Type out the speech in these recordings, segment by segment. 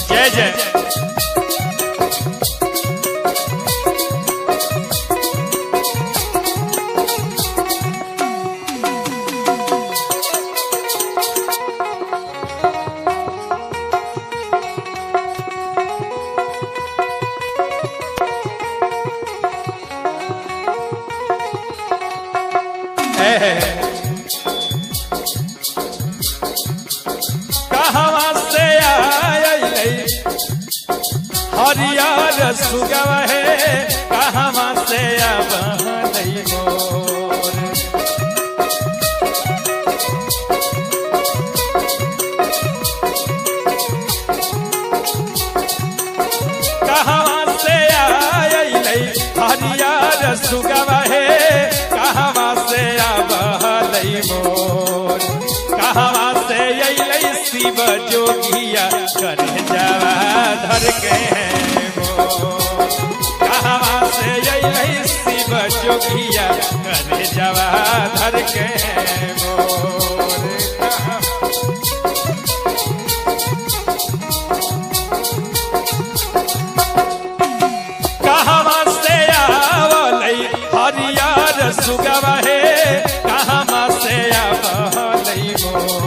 जय जय। कहवा से आयल हरियर सुगवा है, कहवा से आबहलई मोर। कहवा से आयल हरियर सुगवा है, कहवा से आबहलई मोर। कहवा से अइलै शिव जोगिया कर जावा धर के मोर। कहवा से अइलै शिव जोगिया कर जावा धर के मोर। कहवा से आवलै हरियर सुगवा हे, कहवा से आवलै मोर।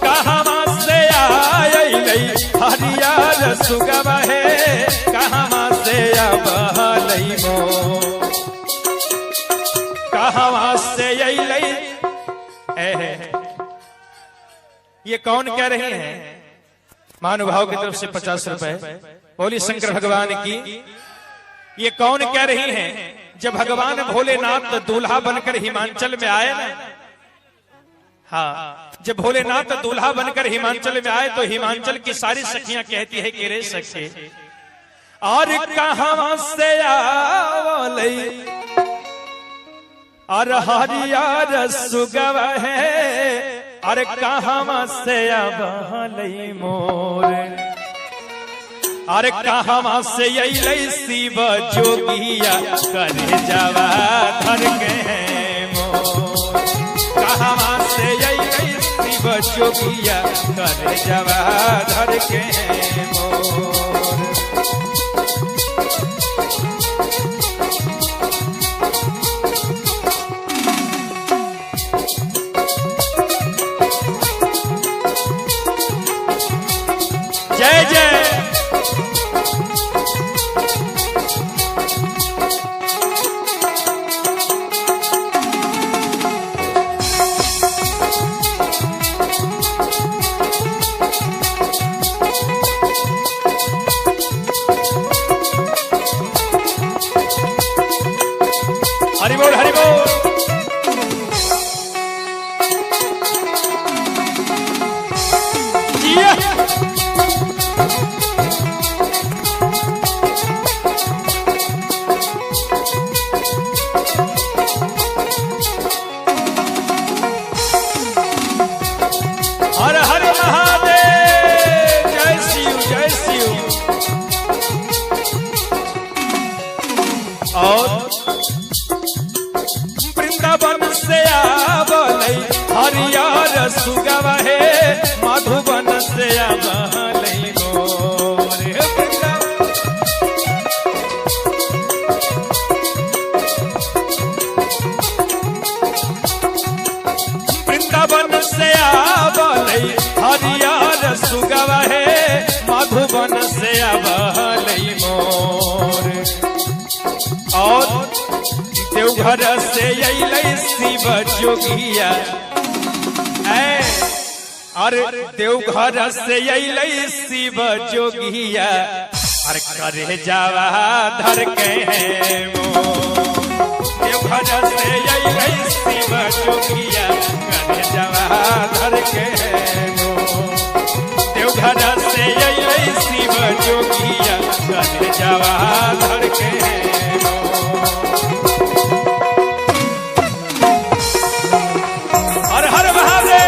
कहवा से आयलै हरियर सुगवा हे, कहवा से आवलै मोर। कहवा से अइलै। ये कौन कह रहे हैं? महानुभाव की तरफ से 50 रुपए। बोली शंकर भगवान की। ये कौन कह रही हैं? जब भगवान भोलेनाथ दूल्हा बनकर हिमाचल में आए ना, हाँ, जब भोलेनाथ दूल्हा बनकर हिमाचल में आए तो हिमाचल की सारी सखियां कहती है कि रे सखी, और कहां से आवलै और हरियर सुगवा है, अरे कहवा से आवलै मोर। अरे कहवा से अइलै शिव जोगिया कर जावा धर के मोर। कहवा से अइलै शिव जोगिया कर जावा धर के मोर। जय जय। हरि बोल हरि बोल। जिया। हर हर महादेव। जय शिव जय शिव। और वृंदावन से आवलै हरियर सुगवा हे, मधुबन से आवलै मोर। वृंदावन से आवलै हरियर सुगवा हे, मधुबन से आवलै मोर। और देवघर से अइलै शिव जोगिया, अरे देवघर से अइलै शिव जोगिया, अरे करे जावा धर के मोर। देवघर से अइलै शिव जोगिया करे जावा धर के मोर। देवघर से अइलै शिव जोगिया करे जावा धर के मोर। हर हर महादेव।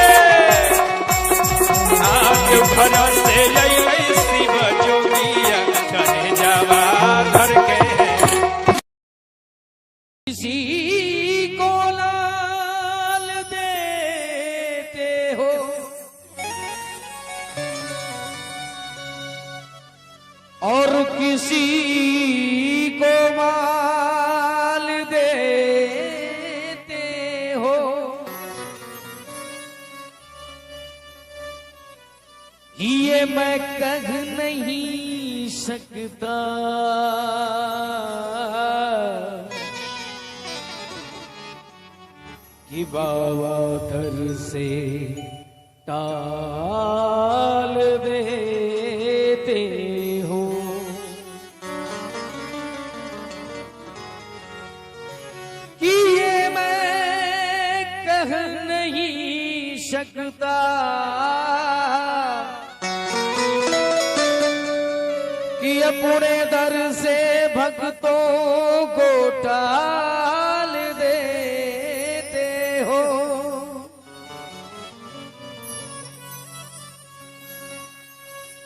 किसी को माल देते हो। ये मैं कह नहीं सकता, कि बाबा दर से टाल देते हो। कि ये मैं कह नहीं सकता, कि अपने दर से भक्तों को टाल देते हो।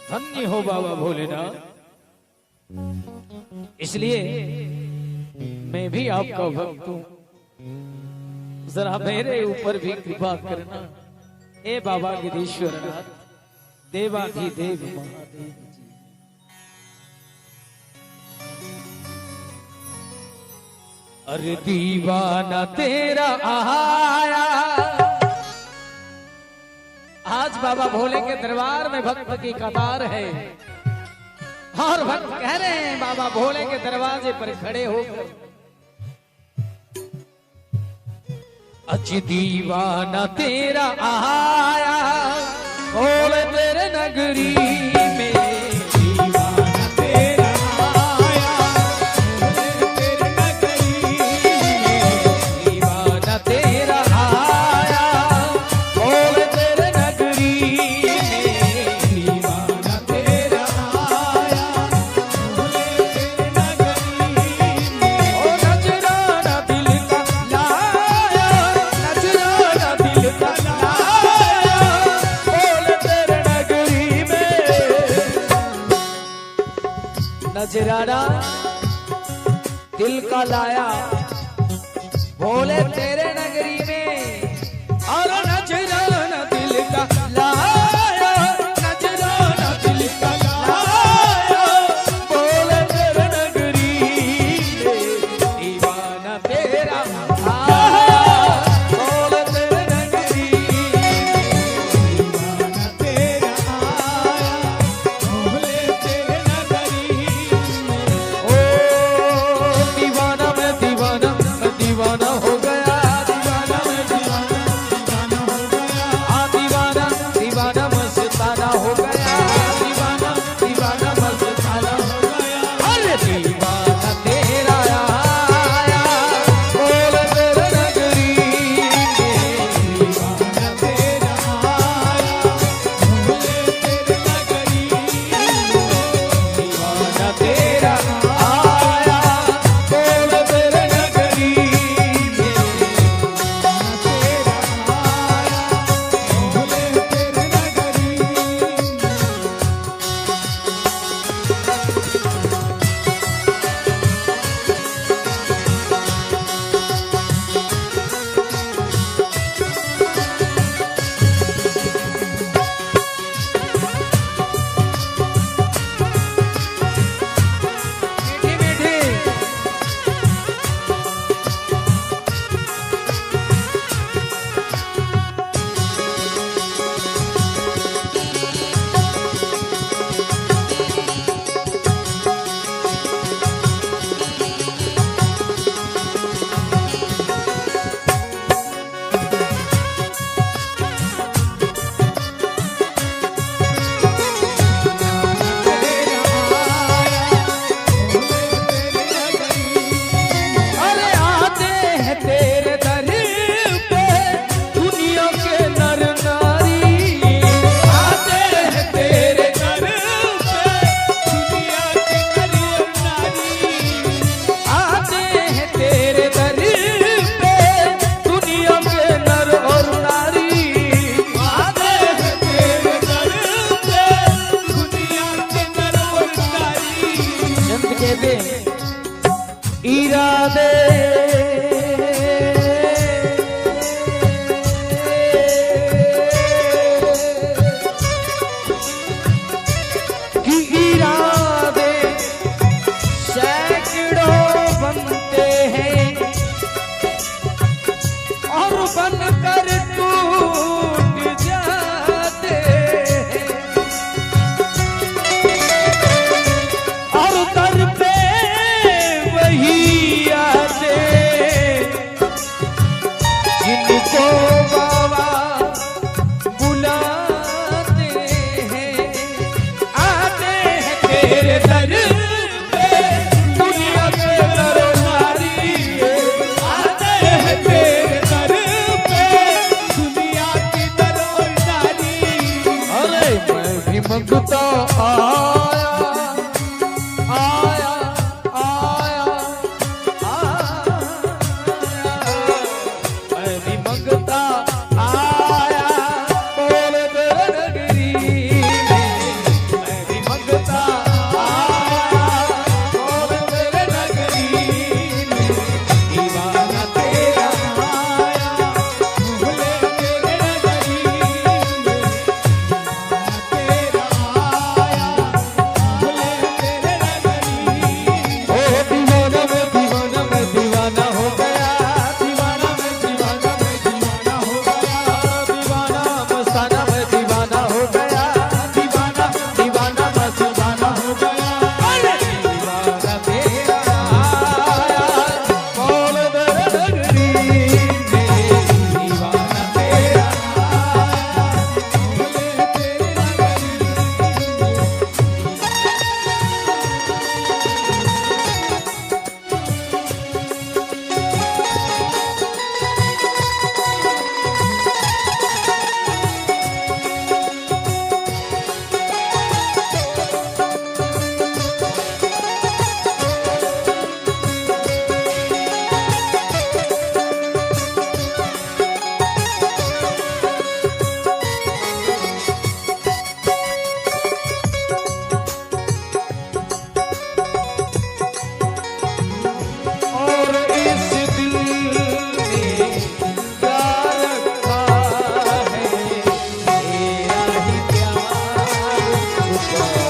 धन्य हो बाबा भोलेनाथ। इसलिए मैं भी आपका भक्त हूं, जरा मेरे ऊपर भी कृपा करना। ए बाबा गिरीश्वरनाथ, देवाधिदेव महादेव जी। अरे दीवाना तेरा आया। आज बाबा भोले के दरबार में भक्त की कतार है और भक्त कह रहे हैं बाबा भोले के दरवाजे पर खड़े होकर, अज दीवाना तेरा आया भोले तेरे नगरी में। दीवाना तेरा आया भोले तेरे नगरी में। दीवाना तेरा आया भोले तेरे नगरी में। दीवाना तेरा आया भोले तेरे नगरी में। ओ नजराना दिल का लाया, नजराना दिल का लाया भोले तेरे नगरी में। नजराना दिल का लाया भोले तेरे नगरी में। और नजराना दिल का लाया, नजराना दिल का लाया भोले तेरे नगरी में। दीवाना तेरा आया भोले तेरे नगरी में। दीवाना तेरा आया भोले तेरे नगरी में। ओ दीवाना मैं दीवाना मैं दीवाना हो गया, दीवाना मंगता आया आया आया आया, मैं भी मंगता आया बोले तेरे नगरी में, मैं भी मंगता आया बोले तेरे नगरी में, दीवाना तेरा आया भोले तेरे नगरी में, तेरा आया भोले तेरे नगरी। ओ दीवाना मैं दीवाना हो गया, दीवाना मैं दीवाना मैं दीवाना हो गया, दीवाना मस्ताना मैं दीवाना हो गया, दीवाना दीवाना मस्ताना हो गया, अरे दीवाना तेरा आया बोल तेरे नगरी में, दीवाना तेरा आया भोले तेरे नगरी में। और इस दिल में क्या रखा है, तेरा ही प्यार छुपा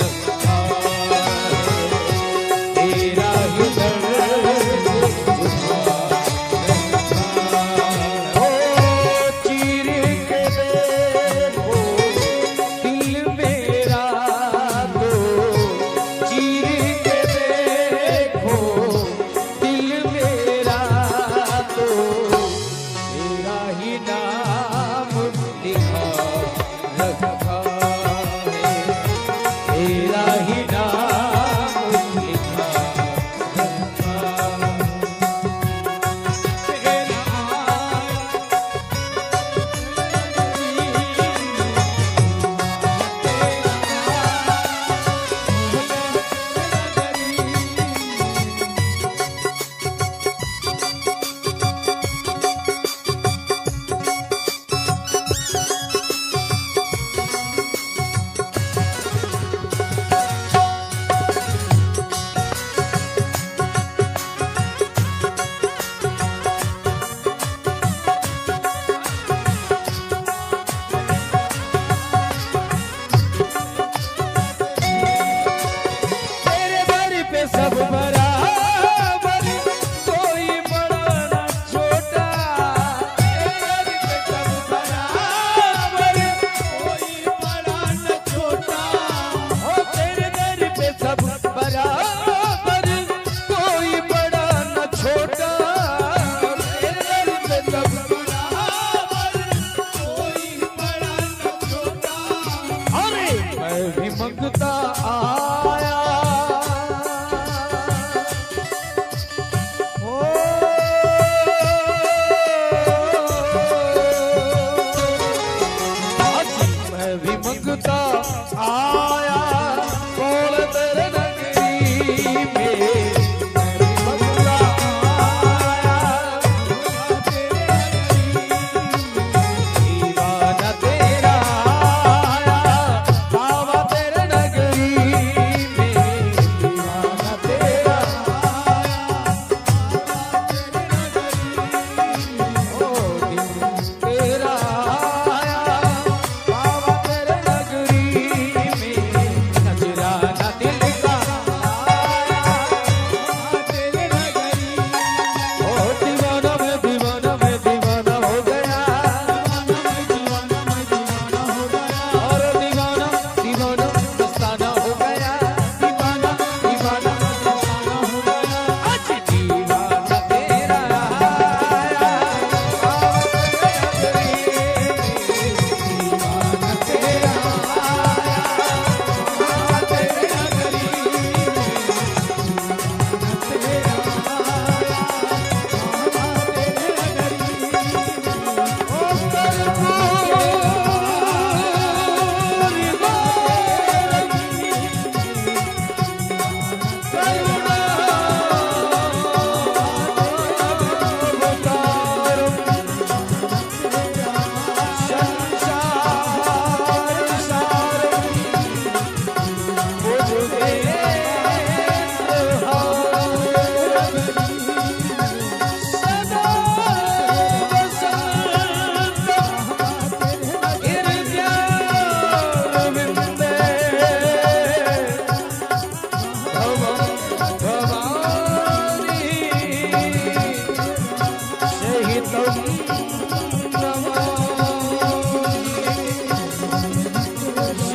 रखा है, तेरा ही दर्द छुपा रखा है। ओ चीर के देखो दिल मेरा तो, चीर के देखो दिल मेरा तो, तेरा ही नाम लिखा रखा है, तेरा ही नाम लिखा रखा है। तेरा आया तेरे दर पे सब बराबर, कोई बड़ा ना छोटा, तेरे दर पे सब बराबर, कोई बड़ा न छोटा, ओ तेरे दर पे सब बराबर, कोई बड़ा ना छोटा, तेरे दर पे सब बराबर, कोई बड़ा न छोटा। अरे मैं भी मंगता आया, ओ आज मैं भी मंगता आया बोल तेरे नगरी में, मैं भी मंगता आया दीवाना तेरा आया बाबा तेरे नगरी में, दीवाना तेरा आया ओ दिल तेरा आया बाबा तेरे नगरी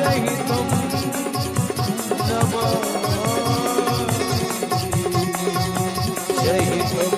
रहितं नमामि रहितम्।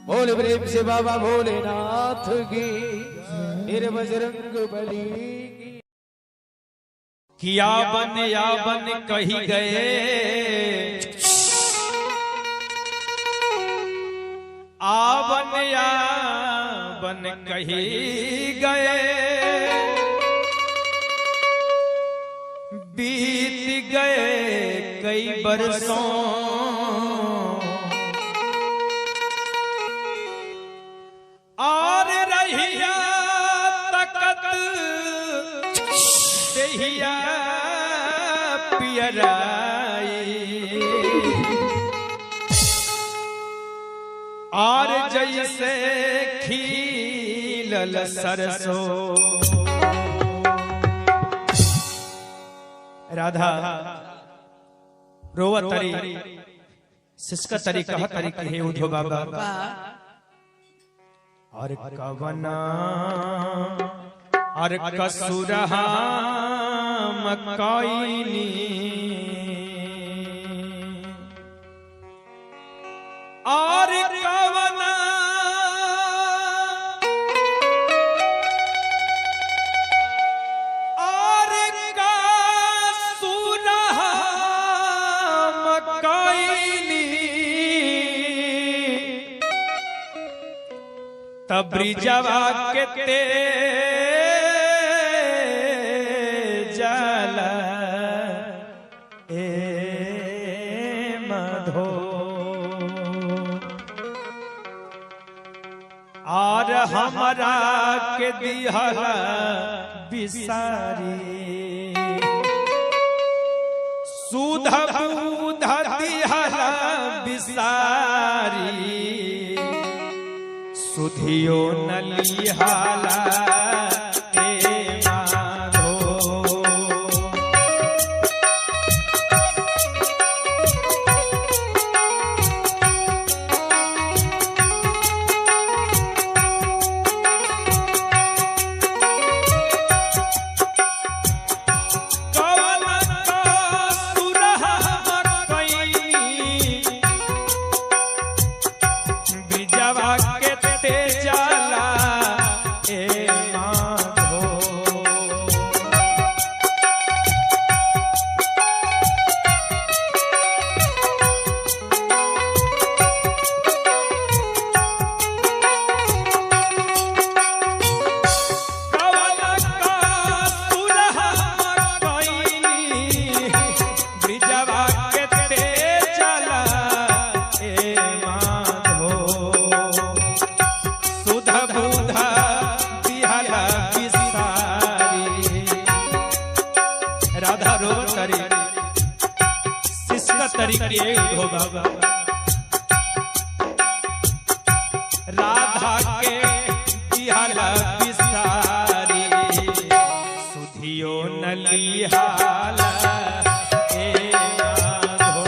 बोले प्रेम से बाबा भोलेनाथ की, मेरे बजरंग बली की। किया बन या बन कही गए, आवन या बन कही गए, बीत गए कई बरसों, और रहिया तकत देहिया पियराई, और जैसे खीलल सरसों। राधा रोवा तरी सिसका तरी कह तरी हे उधो बाबा, और कवना और कसुरहा मकाइनी, और कवना और कसुरहा मकाइनी, तबरीजवा के ते जाला ए माधो, और हमरा के दिहला बिसारी, सुध बुध दिहला बिसारी, सुधियो नलिहाला ए माधो। कवन कसुरहा मकैनी, ब्रिजवा के ते जाला ए माधो। कवन कसुरहा मकैनी, ब्रिजवा के ते जाला ए माधो। सुध बुध दिहला बिसारी, राधा रोव तरी सिसका तरी के उधो बाबा, राधा के दिहला बिसारी, सुधियो नलिहाला ए माधो।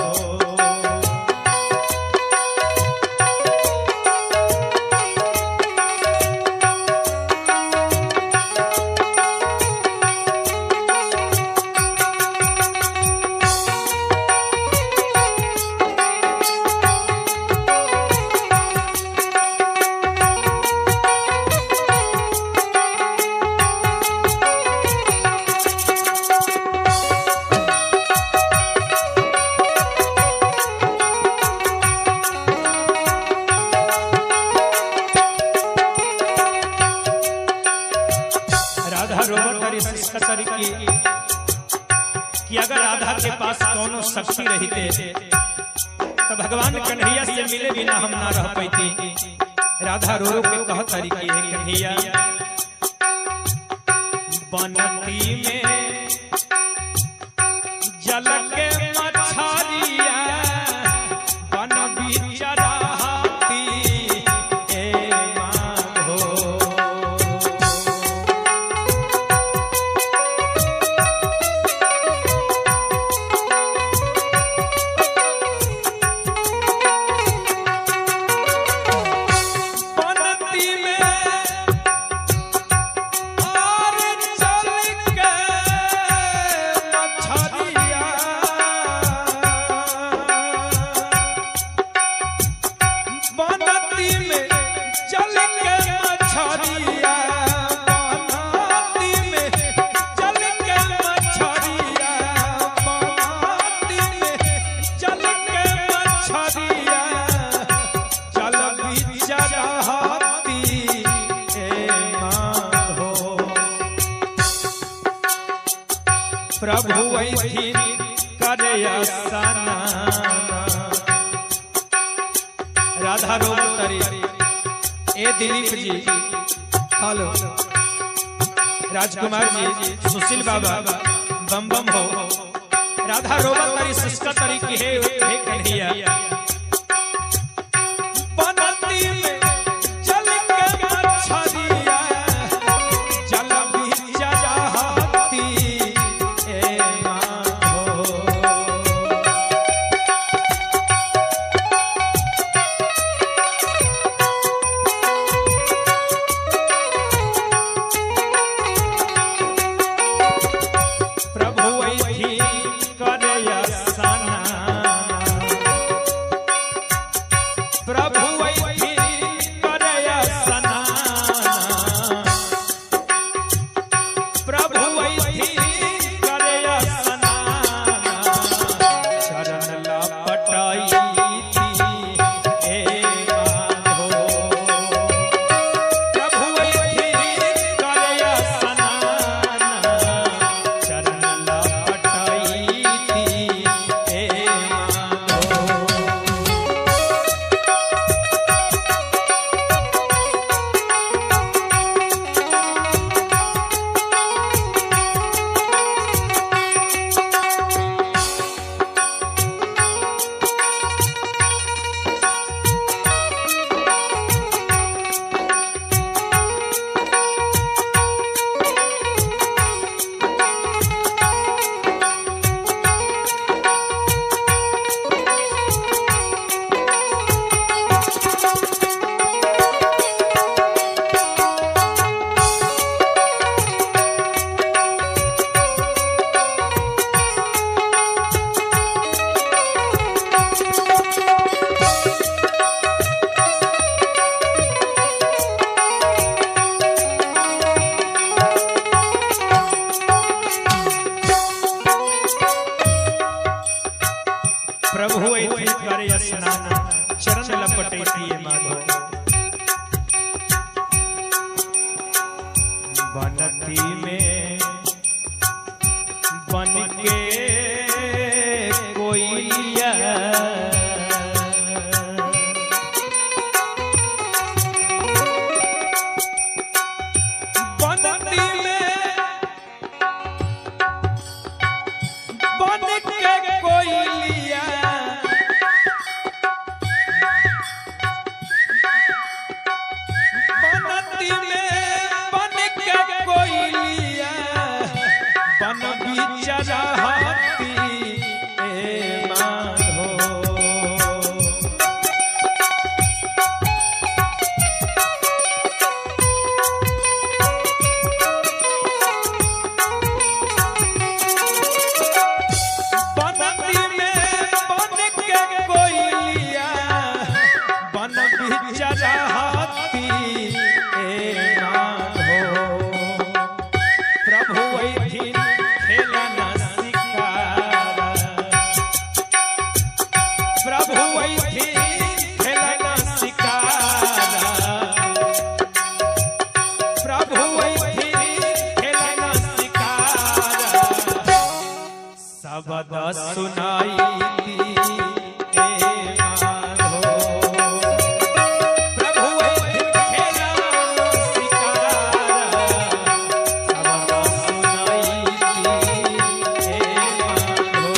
राधा रोवत तरी की कि अगर राधा के पास कोनो शक्ति रहते तो भगवान कन्हैया से मिले बिना हम ना रह पैती। राधा रो रो के कह तरी की है कन्हैया, बनती में प्रभु ऐथिन करे स्नान। राधा रोवतरी ए दिलीप जी, हेलो राजकुमार जी, सुशील बाबा, बम बम हो। राधा रोवतरी सिस्का तरी की हे हे कन्हैया, बनती में चल के मछरिया जल बीच रहती ए माधो। प्रभु ऐथी करे स्नान, प्रभु ऐथी करे स्नान, प्रभु ऐथी करे स्नान। चरण लपटाई थी ए माधो। प्रभु ऐथी करे स्नान, चरण लपटाई थी ए माधो। प्रभु ऐथी करे स्नान, चरण लपटे थी माधो। बनती में बन के कोयलिया, बनती में बन के कोयलिया, बनती में बन के कोयलिया, बन बीच रहती ए माधो। बनती में बन के कोयलिया, बन बीच रहती ए माधो। प्रभु ऐथिन खेलन सिकारा, प्रभु ऐथिन खेलन सिकारा, प्रभु ऐथिन खेलन सिकारा। शब्द सुनाई दी ए माधो। प्रभु ऐथिन खेलन सिकारा, शब्द सुनाई दी ए माधो।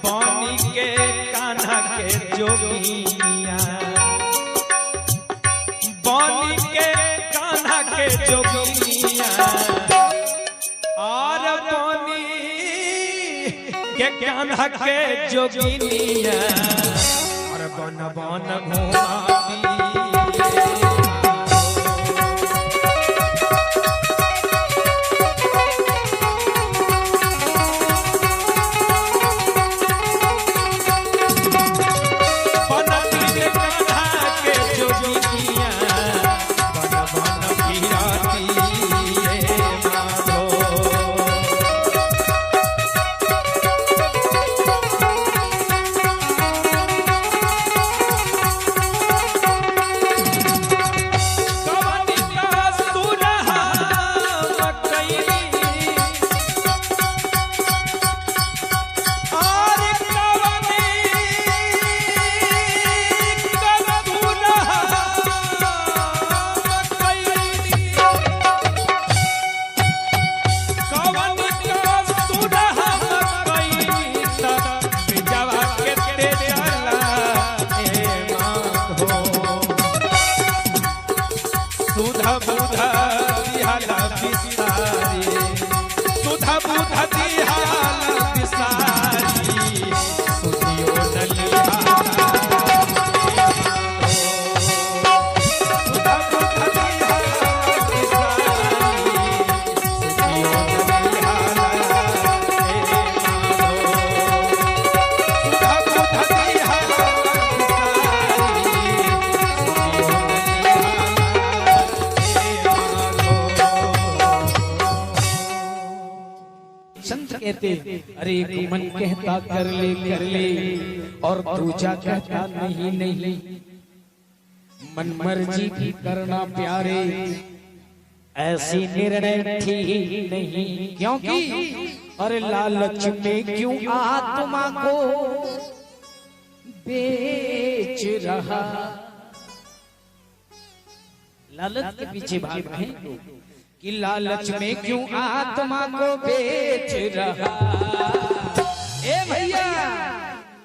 पानी के कान्हा के जोगिनिया, पानी के कान्हा के जोगिनिया, और पानी के कान्हा के जोगिनिया, और बन बन घुमा। सुधा बुधा दिहाला बिसारी, सुधियो नलिया। सुधा बुधा दिहाला बिसारी, सुधियो नलिया। सुधा बुधा दिहाला बिसारी, सुधियो संत कहते अरे एक मन कहता कर ले और दूजा कहता नहीं नहीं। मन मर्जी भी करना प्यारे, ऐसी निर्णय ठीक नहीं, क्योंकि अरे लालच में क्यों आत्मा को बेच रहा। लालच के पीछे भाग रहे हैं कि लालच में क्यों आत्मा को बेच रहा। ए भैया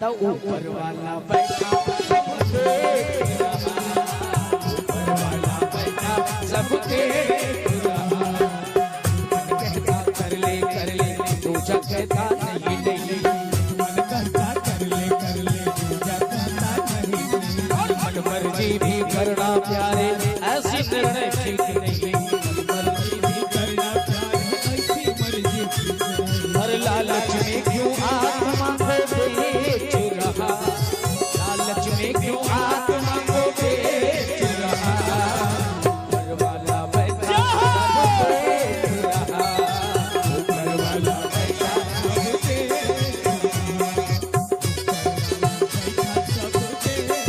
तो ऊपर वाला बैठा सब देख रहा, ऊपर वाला बैठा सब देख रहा। मन कहता कर ले दूजा कहता नहीं नहीं। मन कहता कर ले दूजा कहता नहीं नहीं। और मन मर्जी भी करना प्यारे, ऐसी निर्णय ठीक नहीं। लालच में क्यों आत्मा को बेच रहा, लालच में क्यों आत्मा को बेच रहा। ऊपर वाला बैठा सब देख रहा, ऊपर वाला बैठा सब देख रहा, ऊपर वाला बैठा सब देख रहा।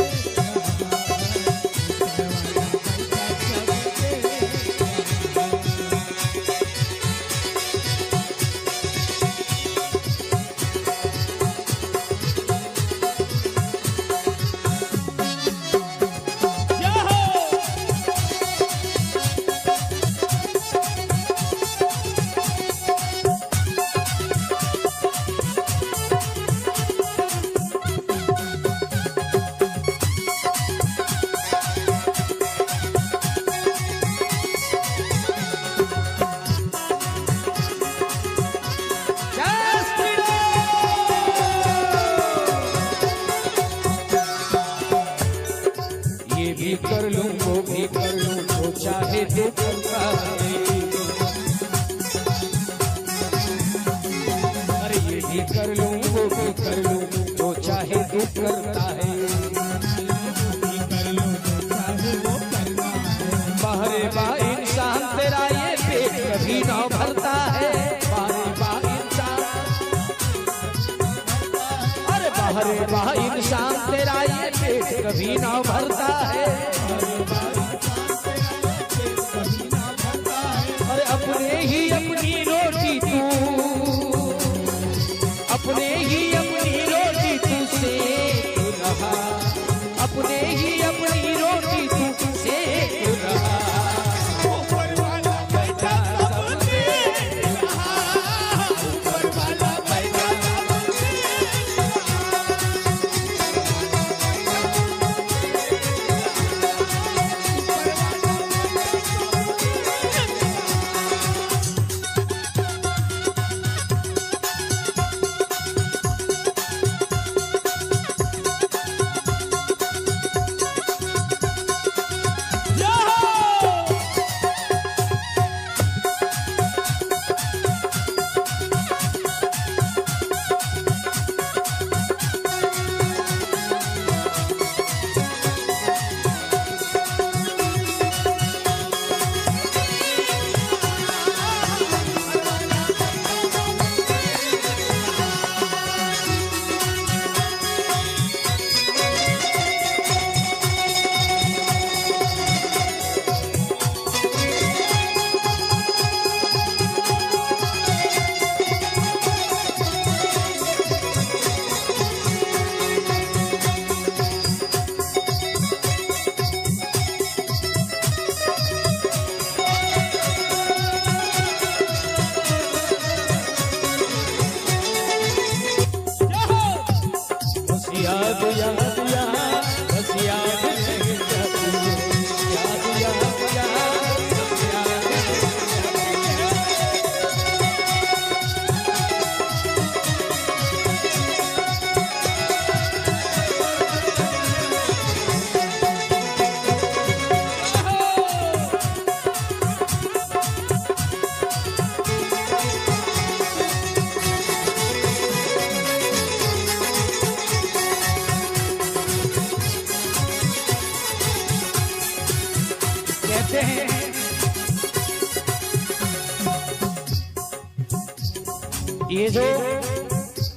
ये भी कर लूं वो भी कर लूं, वो चाहे तो करता है। अरे ये भी कर लूं वो भी कर लूं, जो चाहे तो करता है। बाहरे बा इंसान तेरा ये पेट कभी ना भरता है। बाहरे बा इंसान, अरे बाहरे बा इंसान तेरा ये पेट कभी ना भरता है। अरे अपने ही अपनी रोटी तू, अपने ही अपनी रोटी तू सेक रहा, अपने ही अपनी रोटी तू सेक रहा। ऊपर वाला बैठा सब देख रहा, ऊपर वाला बैठा सब देख याद याद याद बस याद रह जाती है, याद याद याद बस याद रह जाती है। कहते हैं ये जो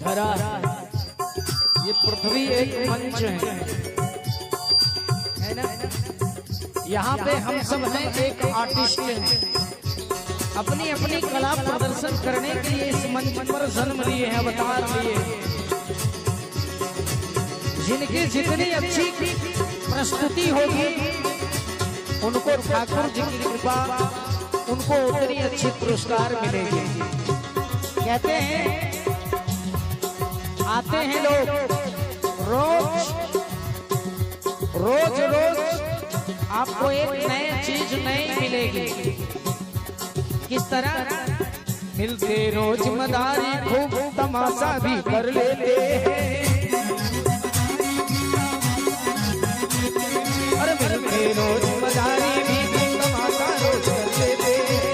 धरा है, ये पृथ्वी एक मंच है ना? यहाँ पे हम सब हैं एक आर्टिस्ट हैं, अपनी अपनी कला प्रदर्शन करने के लिए इस मंच पर जन्म लिए हैं, अवतार लिए हैं। जिनकी जितनी अच्छी प्रस्तुति होगी उनको ठाकुर जी की कृपा, उनको उतनी अच्छी पुरस्कार मिलेगी। कहते हैं आते हैं लोग रोज रोज रोज आपको एक नई चीज नई मिलेगी। किस तरह मिलते रोज मदारी, खूब तमाशा भी कर लेते हैं। अरे मिलते रोज मदारी भी खूब तमाशा रोज कर लेते हैं।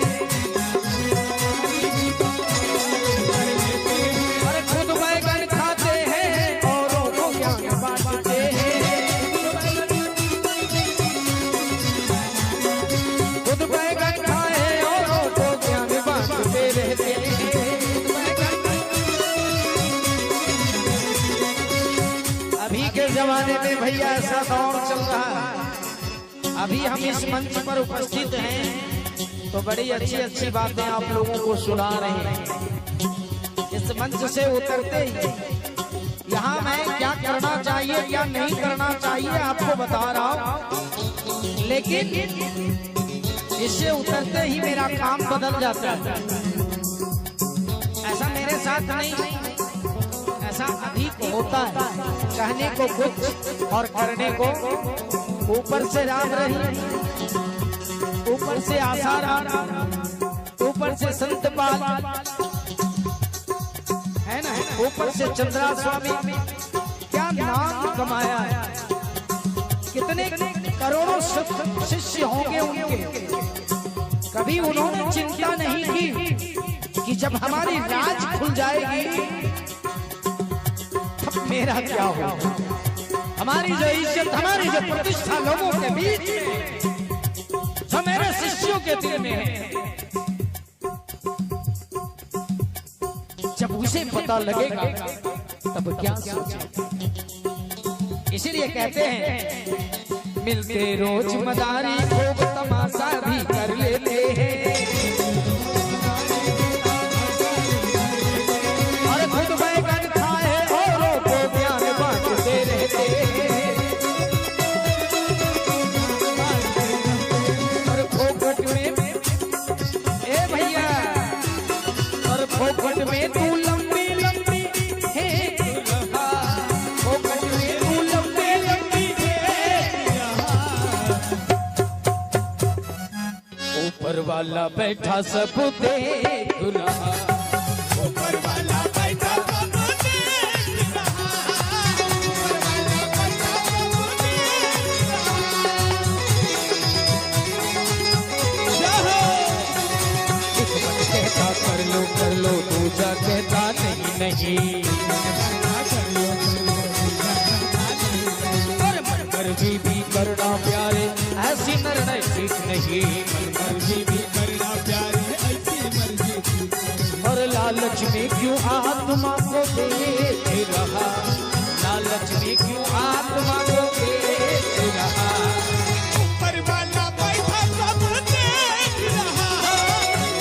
अरे खुद बैगन खाते हैं औरों को ज्ञान बांटते हैं। खुद बैगन खाए औरों को ज्ञान बांटते रहते हैं। अभी के जमाने में भैया ऐसा दौर चल रहा है। अभी हम इस मंच पर उपस्थित हैं तो बड़ी अच्छी अच्छी बातें आप लोगों को सुना रहे हैं। इस मंच से उतरते ही यहाँ मैं क्या करना चाहिए क्या नहीं करना चाहिए आपको बता रहा हूँ, लेकिन इससे उतरते ही मेरा काम बदल जाता है। ऐसा मेरे साथ नहीं, ऐसा अधिक होता है। कहने को कुछ और करने को ऊपर से राम रही, ऊपर से आसाराम, ऊपर से संतपाल है ना, ऊपर से चंद्रा स्वामी। क्या नाम कमाया है, कितने करोड़ों शिष्य होंगे उनके। कभी उन्होंने चिंता नहीं की कि जब हमारी राज खुल जाएगी तब मेरा क्या होगा, हमारी जो इज्जत, हमारी जो प्रतिष्ठा लोगों के बीच, जो मेरे शिष्यों के दिल में है, जब उसे पता लगेगा तब क्या सोचे। इसीलिए कहते हैं मिलते रोज मदारी, खूब तमाशा भी कर लेते हैं। और खुद बैगन खाए औरों को ज्ञान बांटते रहते हैं। और फोकट में ए भैया, और फोकट में तू लंबी लंबी है, फोकट में तू लंबी लंबी है। ऊपर वाला बैठा सब देख रहा, ऊपर वाला बैठा सब देख रहा, ऊपर वाला बैठा सब देख रहा। एक मन कहता कर लो, दूजा कहता नहीं नहीं। और मन मर्जी भी करना प्यारे, ऐसी निर्णय ठीक नहीं। मन मर्जी भी करना प्यारे, ऐसी मर्जी ठीक नहीं। और लालच में क्यों आत्मा को बेच रहा, लालच में क्यों आत्मा को बेच रहा। ऊपर वाला बैठा सब देख रहा,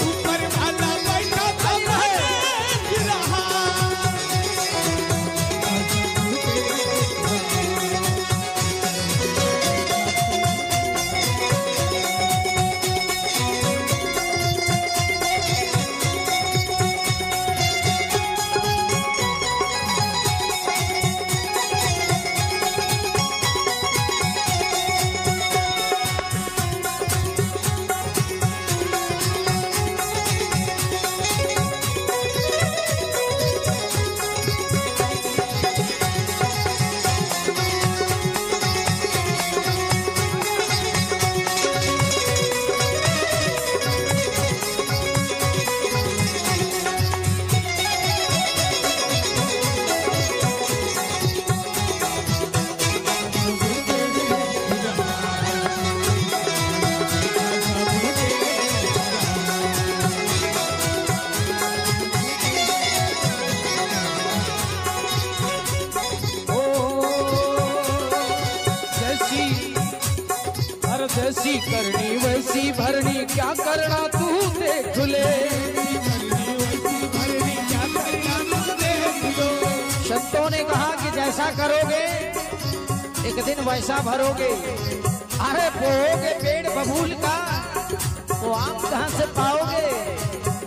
ऊपर वाला बैठा सब देख रहा। जैसी करनी वैसी भरनी, क्या करना तू देख ले। संतों ने कहा कि जैसा करोगे एक दिन वैसा भरोगे। अरे बोओगे पेड़ बबूल का तो आम कहां से पाओगे।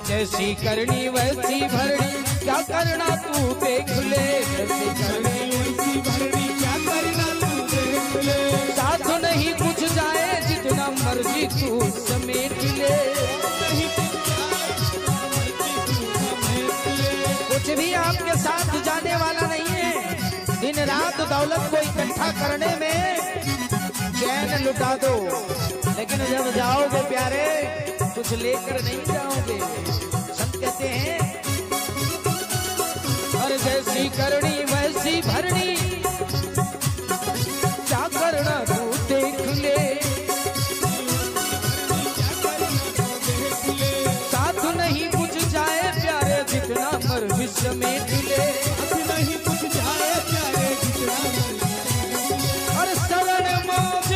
जैसी करनी वैसी भरनी, क्या करना तू देख ले। जैसी करनी वैसी भरनी, क्या करना तू देख ले। साथ नहीं कुछ जाए जितना मर्जी तू समेट ले। कुछ भी आपके साथ जाने वाला नहीं है। दिन रात दौलत को इकट्ठा करने में चैन लुटा दो, लेकिन जब जाओगे प्यारे कुछ लेकर नहीं जाओगे। संत कहते हैं और जैसी करनी वैसी भरनी, क्या करना तू देख ले। साथ नहीं कुछ जाए प्यारे जितना मर्जी समेट ले। नहीं कुछ जाए प्यारे जितना मर्जी। और शरण मौज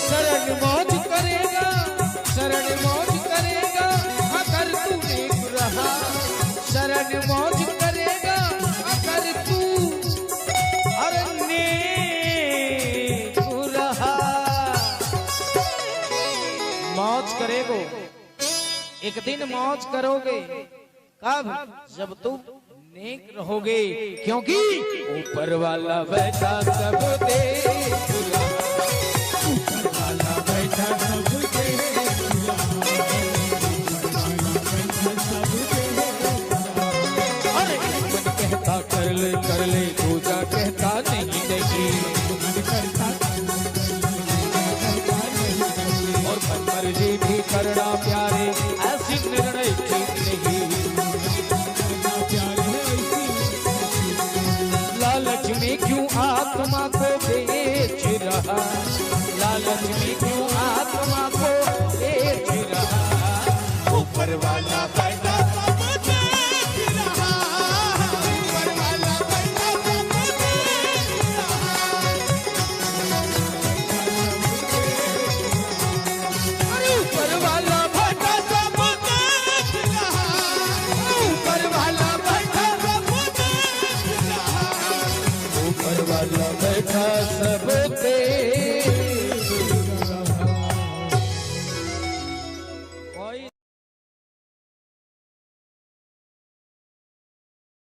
शरण मौज करेगा, शरण मौज करेगा अगर तू नेक रहा। शरण मौज करेगा अगर तू अरे नेक रहा। मौज करेगो एक दिन, मौज करोगे कब? जब तुम नेक रहोगे, क्योंकि ऊपर वाला बैठा सब देख रहा। ऊपर वाला बैठा सब देख रहा। अरे मन कहता कर ले कर ले, दूजा कहता नहीं नहीं। और मन मर्जी भी करना प्यारे, ऐसी निर्णय ठीक नहीं। लालच में क्यों आत्मा को बेच रहा, लालच में क्यों आत्मा को बेच रहा। ऊपर वाला बैठा सब देख रहा। ऊपर वाला बैठा सब देख रहा। अरे ऊपर वाला बैठा सब देख रहा। ऊपर वाला बैठा सब देख रहा। ऊपर वाला बैठा सब